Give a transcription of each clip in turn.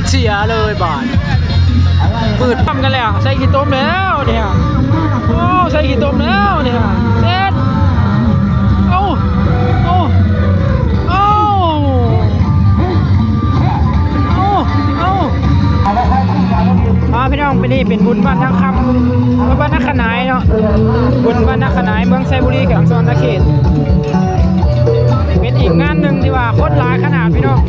ເສຍເລີຍບາດ ເປີດປ້ຳກັນແລ້ວ ໃສ່ຂີ້ຕົມແລ້ວນີ້ ໂອ້ ໃສ່ຂີ້ຕົມແລ້ວນີ້ ເສັດ ເອົາ ເອົາ ເອົາ ເອົາ ເອົາ ອ່າ ພີ່ນ້ອງ ປີນີ້ເປັນບຸນບ້ານນາຄຳ ເອີ ບ້ານນາຂະໜາຍເນາະ ບຸນບ້ານນາຂະໜາຍ ເມືອງໄຊບູລີ ແຂວງສະຫວັນນະເຂດ ເປັນອີກງານໜຶ່ງທີ່ວ່າຄົນຫຼາຍຂະໜາດ ພີ່ນ້ອງ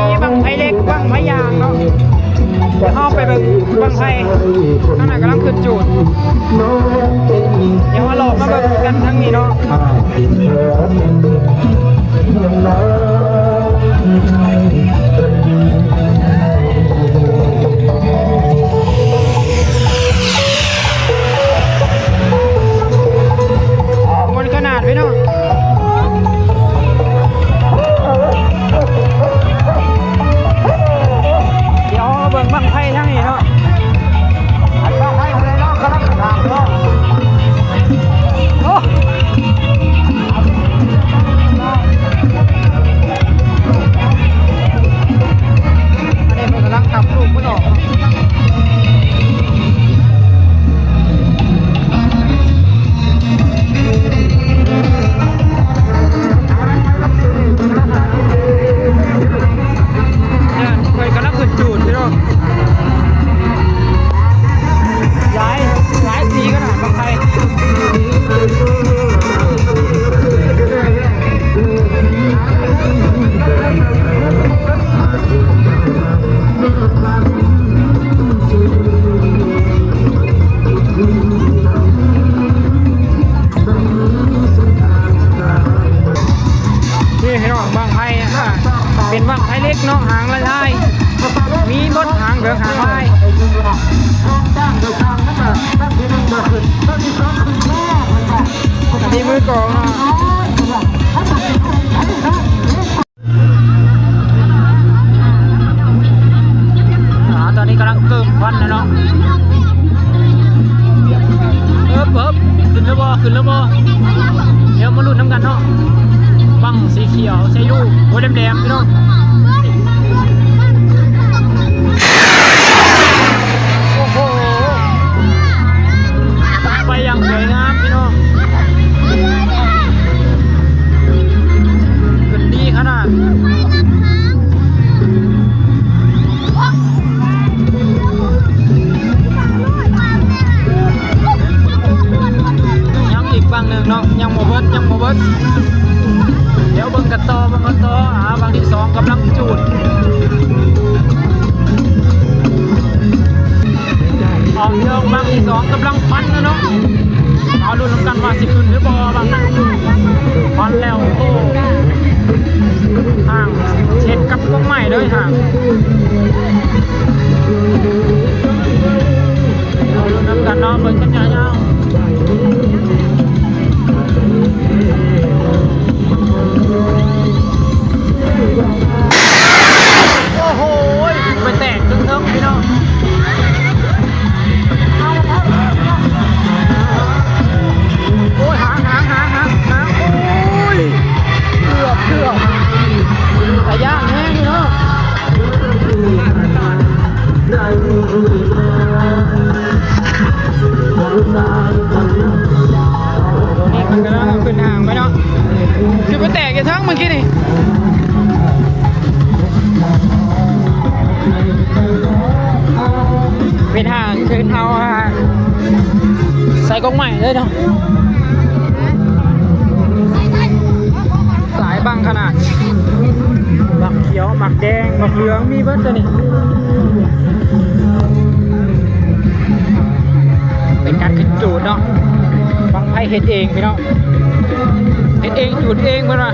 ມີບັ້ງໄຟເລັກ ບັ້ງໄຟຫຍ່າງເນາະ ດຽວເຮົາໄປເບິ່ງບັ້ງໄຟ ທາງນັ້ນກຳລັງຂຶ້ນຈູດ ດຽວເຮົາເລາະມາເບິ່ງນຳກັນທາງນີ້ເນາະ. ມ່ວນຂະໜາດ ພີ່ນ້ອງ ດຽວເຮົາມາເບິ່ງບັ້ງໄຟທາງນີ້ເນາະ ອັນບັ້ງໄຟຜູ້ໃດເນາະ ກຳລັງສະຖານເນາະ ໂອ້ ອັນນີ້ເພິ່ນກຳລັງຂັບລູກເພິ່ນອອກ ເພິ່ນກຳລັງຂຶ້ນຈູດ ພີ່ນ້ອງ ຫຼາຍ ຫຼາຍສີຂະໜາດບັ້ງໄຟ. ນີ້ພີ່ນ້ອງ ບັ້ງໄຟ ເປັນບັ້ງໄຟເລັກເນາະ ຫາງລາຍໆ ມີເບິດ ຫາງເຫຼືອງ ຫາງລາຍ. ອັນນີ້ມືກອງເນາະ ອ່າ ຕອນນີ້ກຳລັງເກີມຄວັນແລ້ວເນາະ ເອີບ ເອີບ ຂຶ້ນແລ້ວບໍ່ ຂຶ້ນແລ້ວບໍ່ ດຽວມາລຸ້ນນຳກັນເນາະ ບັ້ງສີຂຽວໃສ່ລູກ ໂອ້ຍ ແຫຼມໆ ພີ່ນ້ອງ ໂອ້ໂຫ ໄປຢ່າງສວຍງາມ ພີ່ນ້ອງ ຂຶ້ນດີຂະໜາດ ຍັງອີກບັ້ງໜຶ່ງເນາະ ຍັງບໍ່ເບິດ ຍັງບໍ່ເບິດ ດຽວເບິ່ງກັນຕໍ່ ເບິ່ງກັນຕໍ່ ອ່າ ບັ້ງທີສອງກຳລັງຈູດ ອອກເດີ່ງບັ້ງທີສອງກຳລັງຄວັນແລ້ວເນາະ ເອົາລຸ້ນນຳກັນວ່າຊິຂຶ້ນຫຼືບໍ່ບັ້ງນັ້ນ ຄວັນແລ້ວ ໂອ້ ຫາງເຮັດກັບກົງໄມ້ເລີຍຫາງ ເອົາລຸ້ນນຳກັນເນາະ ເບິ່ງກັນຍາວໆ. ໂອ້ໂຫ ໄປແຕກເທິງໆ ພີ່ນ້ອງ ໂອ້ຍ ຫາງ ຫາງ ຫາງ ຫາງ ໂອ້ຍ ເກືອບ ເກືອບ ຕາຢ້ານແຮງ ພີ່ນ້ອງ. ນີ້ມັນກຳລັງເອົາຂຶ້ນຫາງໄປເນາະ ຄືໄປແຕກຢູ່ເທິງເມື່ອກີ້ນີ້ ເປັນຫາງຂຶ້ນເອົາ ອ່າ ໃສ່ກົງໄມ້ເລີຍເນາະ. ຫຼາຍບັ້ງຂະໜາດ ບັກຂຽວ ບັກແດງ ບັກເຫຼືອງ ມີເບິດຕົວນີ້ ເປັນການຂຶ້ນຈູດເນາະ ບັ້ງໄຟເຮັດເອງພີ່ນ້ອງ ເຮັດເອງຈູດເອງເພິ່ນວ່າ.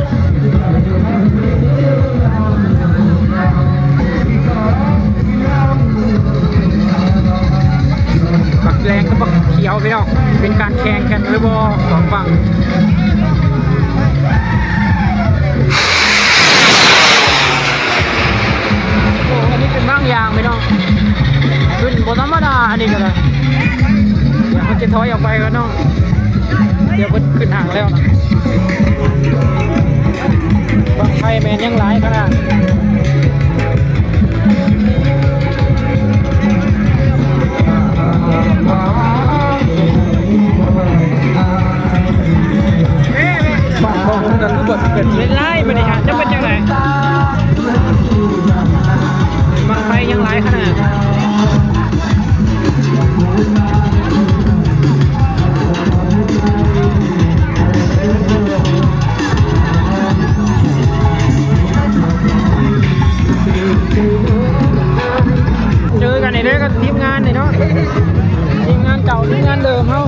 ບັກແດງກັບບັກຂຽວພີ່ນ້ອງ ເປັນການແຂ່ງກັນຫຼືບໍ່ ສອງຝັ່ງ ໂອ້ ອັນນີ້ເປັນບາງຢ່າງພີ່ນ້ອງ ຂຶ້ນບໍ່ທຳມະດາ ອັນນີ້ກໍໄດ້ ດຽວເຮົາຈະຖອຍອອກໄປກ່ອນເນາະ. ດຽວເພິ່ນຂຶ້ນຫ້າງແລ້ວນະ. ບັ້ງໄຟແມ່ນຍັງຫຼາຍຂະໜາດ. ເປັນລາຍບັດນີ້ຮະ ຈະເປັນຈັ່ງໃດ? ບັ້ງໄຟຍັງຫຼາຍຂະໜາດ. ເຈີກັນອີກແລ້ວກັບທີມງານນີ້ເນາະ ທີມງານເກົ່າ ທີມງານເດີມເຮົາ.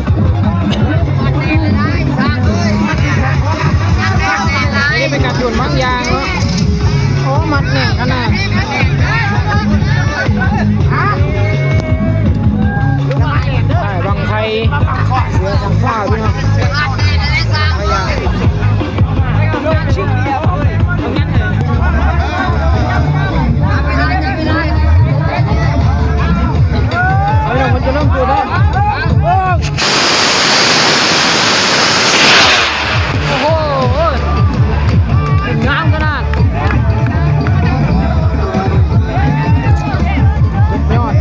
ນີ້ເປັນການໂຍນໝາກຢາງເນາະ. ໂອ້ ມັດແໜ້ນຂະໜາດ. ໃສ່ບັ້ງໄຟ ເສືອທາງຟ້າພີ່ນ້ອງ. ເອົາລະ ມັນຈະເລີ່ມເກີດແລ້ວ. ໂອ້ໂຫ ຂຶ້ນງາມຂະໜາດ ສຸດຍອດ.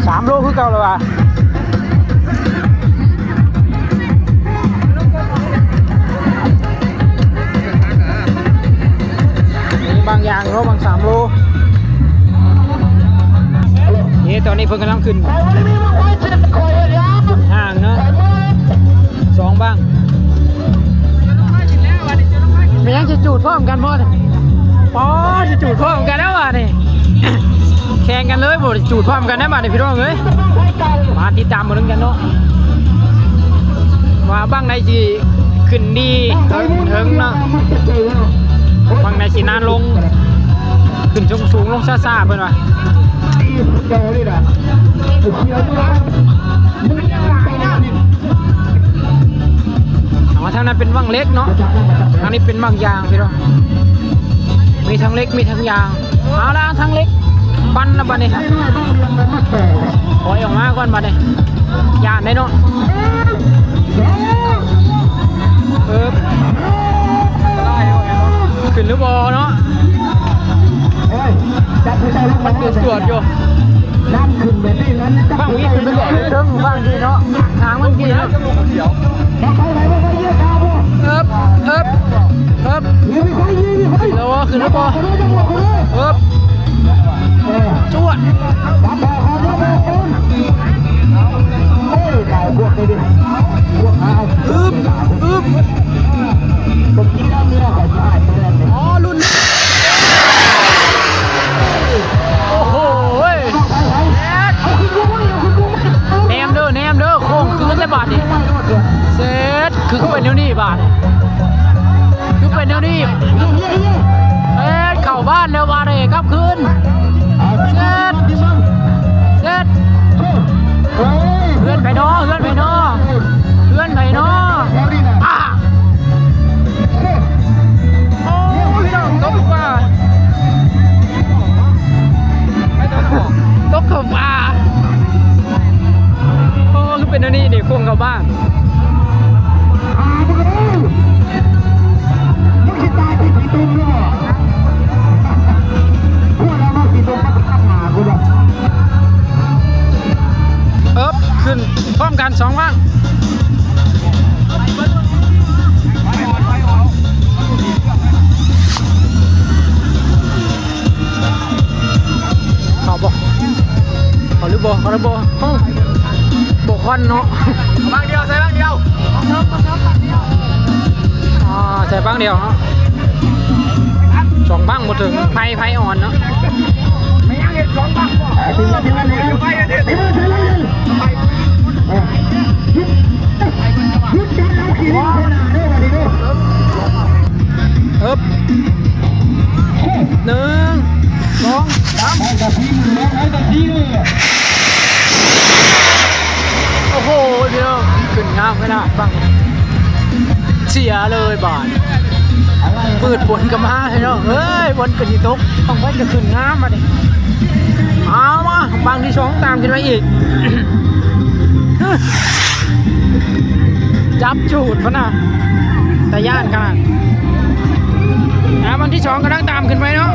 ສາມໂລຄືເກົ່າແລ້ວວ່າ. ມີບາງຢ່າງເນາະ ບາງສາມໂລ. ເອີ ຕອນນີ້ເພິ່ນກຳລັງຂຶ້ນຫ້າງເນາະ ສອງບັ້ງ. ແມ່ນຫຍັງ ຊິຈູດພ້ອມກັນບໍ່ນີ້? ອໍ ຊິຈູດພ້ອມກັນແລ້ວບາດນີ້. ແຂ່ງກັນເລີຍ ບໍ່ໄດ້ຈູດພ້ອມກັນນະບາດນີ້ພີ່ນ້ອງເອີຍ. ມາຕິດຕາມເບິ່ງນຳກັນເນາະ ວ່າບັ້ງໃດຊິຂຶ້ນດີເຖິງເນາະ ບັ້ງໃດຊິນານລົງ ຂຶ້ນສູງໆ ລົງຊ້າໆ ເພິ່ນວ່າ. ເອົາ ທາງນັ້ນເປັນບັ້ງເຫຼັກເນາະ ທາງນີ້ເປັນບັ້ງຢາງພີ່ນ້ອງ. ມີທັງເຫຼັກ ມີທັງຢາງ. ເອົາລະ ທັງເຫຼັກປັ່ນລະບາດນີ້ ຖອຍອອກມາກ່ອນບາດນີ້ ຢ້ານໄດ໋ເນາະ. ເອີ ຂຶ້ນຫຼືບໍ່ເນາະ? ໂອ້ຍ ຈັບໃຫ້ໄດ້ລົງມາ ຕວດຢູ່. ນ້ຳຂຶ້ນແບບນີ້ນັ້ນ ບັ້ງນີ້ຂຶ້ນໄປເຖິງບັ້ງນີ້ເນາະ ທາງມັນນີ້ເນາະ. ເອີບ ເອີບ ເອີບ ຂຶ້ນແລ້ວບໍ່? ຂຶ້ນແລ້ວບໍ່? ເອີບ ຈວດ. ອຶບ ອຶບ ອໍ ລຸ້ນ ໂອ້ໂຫ ແນມເດີ ແນມເດີ ໂຄ້ງຄືນແລ້ວບາດນີ້ ເຊັດ. ຄືເປັນແນວນີ້ບາດ ຄືເປັນແນວນີ້ ເອີ ເຂົ້າບ້ານແລ້ວບາດນີ້ ກັບຄືນ ເຊັດ ເຊັດ. ເຮືອນໃຜນໍ ເຮືອນໃຜນໍ ເຮືອນໃຜນໍ? ອາ ໂອ້ຍ ຕົກລົງມາ ຕົກເຂົ້າປ່າ. ໂອ້ ຄືເປັນແນວນີ້ນີ້ ໂຄ້ງເຂົ້າບ້ານ. ຫາ ມຶງເອີຍ ມຶງຊິຕາຍທີ່ຂີ້ຕຸ່ມຫຼືບໍ່? ພວກເຮົາມາຂີ້ຕຸ່ມມາຕັດໜ້າກູດອກ. ເອີບ ຂຶ້ນພ້ອມກັນສອງຄັ້ງ. ເຂົ້າບໍ່? ເຂົ້າຫຼືບໍ່? ເຂົ້າຫຼືບໍ່? ເອົ້າ ບໍ່ຄວັນເນາະ ບັ້ງດຽວ ໃສ່ບັ້ງດຽວ ອ່າ ໃສ່ບັ້ງດຽວເນາະ ສອງບັ້ງບໍ່ເຖິງ ໄຟ ໄຟອ່ອນເນາະ ແມ່ນຫຍັງເຮັດສອງບັ້ງບໍ່? ເອີບ ໜຶ່ງ ສອງ ສາມ ໂອ້ໂຫ ພີ່ນ້ອງ ຂຶ້ນງາມຂະໜາດ ບັ້ງ ເສຍເລີຍບາດ. ມືດຝົນກໍມາພີ່ນ້ອງເອີຍ ຝົນກໍຊິຕົກ ບັ້ງໄຟກໍຂຶ້ນງາມບັດນີ້ ເອົາມາ ບັ້ງທີສອງຕາມຂຶ້ນມາອີກ ຈັບຈູດພຸ້ນນະ ຕາຢ້ານຂະໜາດ ອ່າ ບັ້ງທີສອງກຳລັງຕາມຂຶ້ນໄປເນາະ.